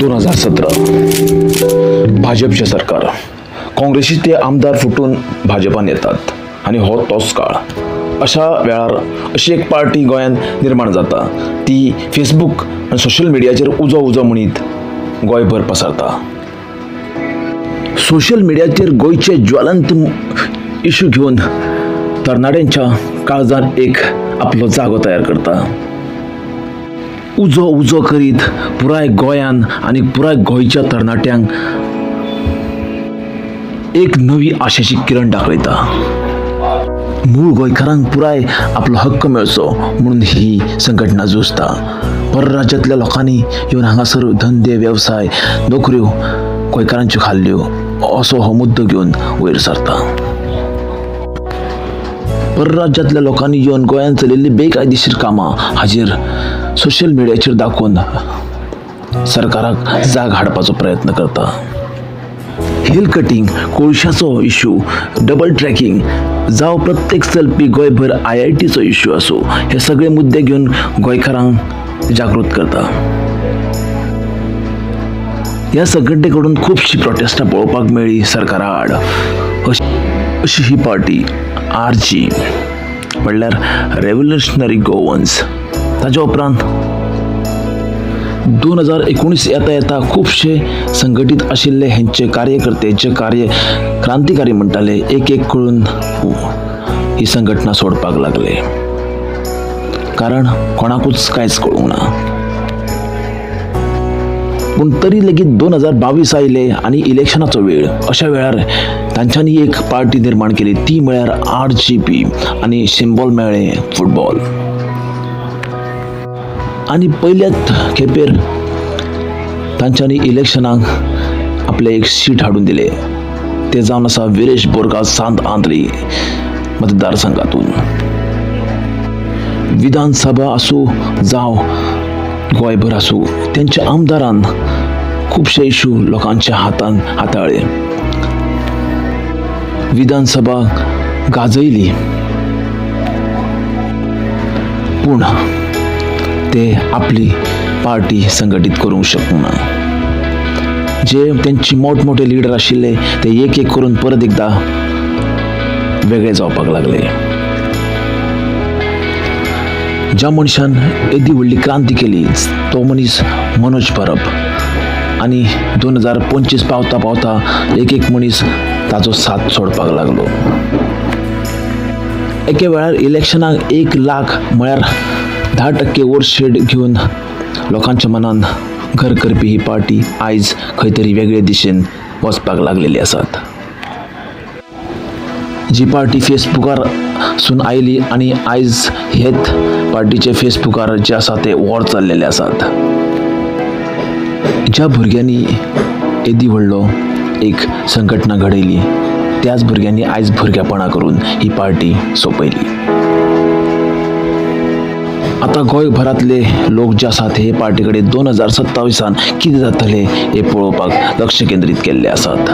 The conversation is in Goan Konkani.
2017 भाजपचें सरकार, काँग्रेसी ते आमदार फुटून भाजपान येतात आनी हो तोच काळ. अशा वेळार अशी एक पार्टी गोंयांत निर्माण जाता, ती फेसबूक आनी सोशल मिडियाचेर उजो उजो म्हणीत गोंयभर पसरता. सोशल मिडियाचेर गोंयचे ज्वलंत इशू घेवन तरणाट्यांच्या काळजांत एक आपलो जागो तयार करता. उजो उजो करीत पुराय गोंयान आनी पुराय गोंयच्या तरणाट्यांक एक नवी आशेची किरण दाखयता. मूळ गोंयकारांक पुराय आपलो हक्क मेळचो म्हणून ही संघटना झुजता. परराज्यांतल्या लोकांनी येवन हांगासर धंदे, वेवसाय, नोकऱ्यो गोंयकारांच्यो खाल्ल्यो असो हो मुद्दो घेवन वयर सरता. परराज्यांतल्या लोकांनी येवन गोंयांत चलिल्ली बेकायदेशीर कामां हाजेर सोशल मिडियाचेर दाखोवन सरकाराक जाग हाडपाचो प्रयत्न करता. हिल कटींग, कोळशाचो इशू, डबल ट्रॅकिंग जावं प्रत्येक चलपी गोंयभर आयआयटीचो इशू आसूं, हे सगळे मुद्दे घेवन गोंयकारांक जागृत करता. ह्या संघटने कडून खुबशीं प्रोटेस्टां पळोवपाक मेळ्ळी सरकारा आड. अशी ही पार्टी आरजी म्हणल्यार रेव्होल्युशनरी गोवन्स. ताच्या उपरांत 2019 येता येता खुबशे संघटीत आशिल्ले हेंचे कार्यकर्ते, जे कार्य क्रांतिकारी म्हणटाले, एक एक करून ही संघटना सोडपाक लागले, कारण कोणाकूच कांयच कळूंक ना. पूण तरी लेगीत 2022 आयले आनी इलेक्शनाचो वेळ. अशा वेळार तांच्यांनी एक पार्टी निर्माण केली, ती म्हळ्यार आरजीपी आनी सिंबॉल मेळ्ळें फुटबॉल. आनी पयल्याच खेपेर तांच्यांनी इलेक्शनाक आपलें एक सीट हाडून दिलें, तें जावन आसा विरेश बोरकार सांत आंद्री मतदारसंघातून. विधानसभा आसूं जावं गोंयभर आसूं, तेंच्या आमदारान खुबशे इशू लोकांच्या हातान हाताळ्ळे, विधानसभा गाजयली, पूण ते आपली पार्टी संघटीत करूंक शकूंक ना. जे तेंची मोठमोठे लिडर आशिल्ले ते एक एक करून परत एकदां वेगळे जावपाक लागले. ज्या मनशान येदी व्हडली क्रांती केली तो मनीस मनोज परब आनी 2025 पावता पावता एक एक मनीस ताचो साथ सोडपाक लागलो. एके वेळार इलेक्शनाक 1 लाख म्हळ्यार 10% वोट शेड घेवन लोकांच्या मनान घर करपी ही पार्टी आयज खंय तरी वेगळे दिशेन वचपाक लागलेली आसात. जी पार्टी फेसबुकार सून आयली आनी आयज हेच पार्टीचे फेसबुकार जे आसा ते वॉर चल्लेले आसात. ज्या भुरग्यांनी येदी व्हडलो एक संघटना घडयली त्याच भुरग्यांनी आयज भुरगेपणां करून ही पार्टी सोंपयली. आतां गोंयभरांतले लोक जे आसात हे पार्टी कडेन 2027 कितें जातलें हें पळोवपाक लक्ष केंद्रीत केल्लें आसात.